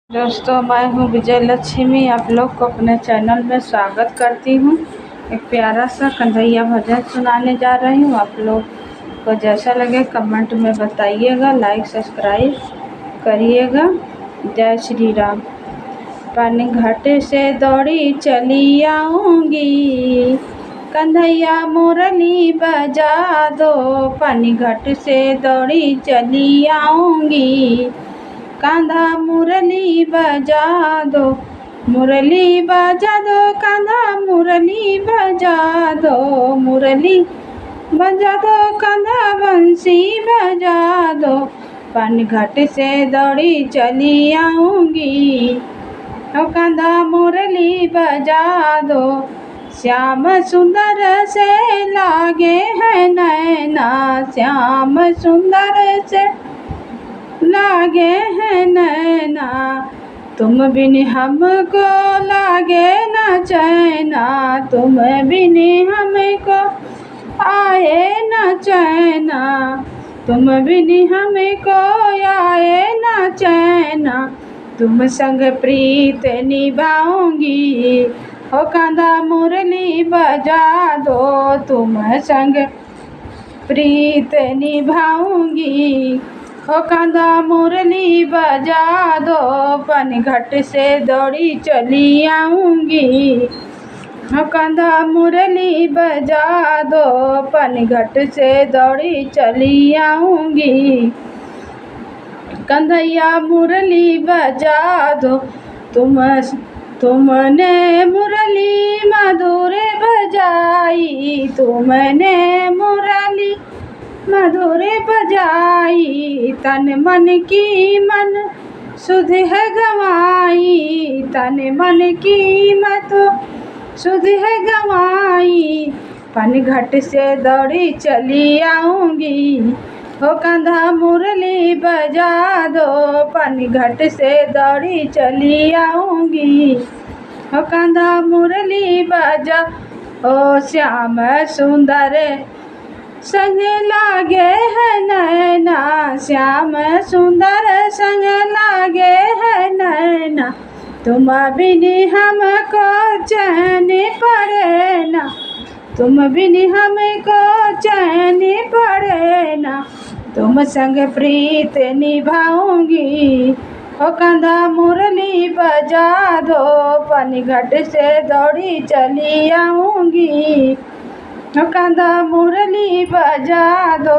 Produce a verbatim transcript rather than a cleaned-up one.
दोस्तों, मैं हूँ विजय लक्ष्मी, आप लोग को अपने चैनल में स्वागत करती हूँ। एक प्यारा सा कन्हैया भजन सुनाने जा रही हूँ। आप लोग को जैसा लगे कमेंट में बताइएगा, लाइक सब्सक्राइब करिएगा। जय श्री राम। पनघट से दौड़ी चली आऊंगी, कन्हैया मुरली बजा दो। पनघट से दौड़ी चली आऊंगी, कांधा मुरली बजा दो, मुरली बजा दो, कांधा मुरली बजा दो, मुरली बजा दो, कांधा बंसी बजा दो। पनघट से दौड़ी चली आऊंगी, ओ कांधा मुरली बजा दो। श्याम सुंदर से लागे है नैना, श्याम सुंदर से लागे है नैना। तुम बिन हमको लागे ना चैना, तुम बिन हमको आए ना चैना। तुम बिन हमको आए ना चैना, तुम संग प्रीत निभाऊंगी। हो कांधा मुरली बजा दो, तुम संग प्रीत निभाऊंगी। हो कांधा मुरली बजा दो, पनघट से दौड़ी चली आऊंगी। हो कांधा मुरली बजा दो, पनघट से दौड़ी चली आऊंगी। कन्हैया मुरली बजा दो, तुम, तुमने मुरली मधुर बजाई, तुमने मुरली मधुर बजाई। तन मन की मन सुध है गंवाई, तन मन की मत सुध है गंवाई। पनघट से दौड़ी चली आऊंगी, हो कांधा मुरली बजा दो। पनघट से दौड़ी चली आऊंगी, हो कांधा मुरली बजा। ओ श्याम सुंदर संग लागे है नैना, श्याम सुंदर संग लागे है नैना। तुम बिन हमको चैन पड़े ना, तुम बिन हमको चैन पड़े ना। तुम संग प्रीत निभाऊंगी, हो कांधा मुरली बजा दो। पनघट से दौड़ी चली आऊंगी, हो कांधा मुरली बजा दो।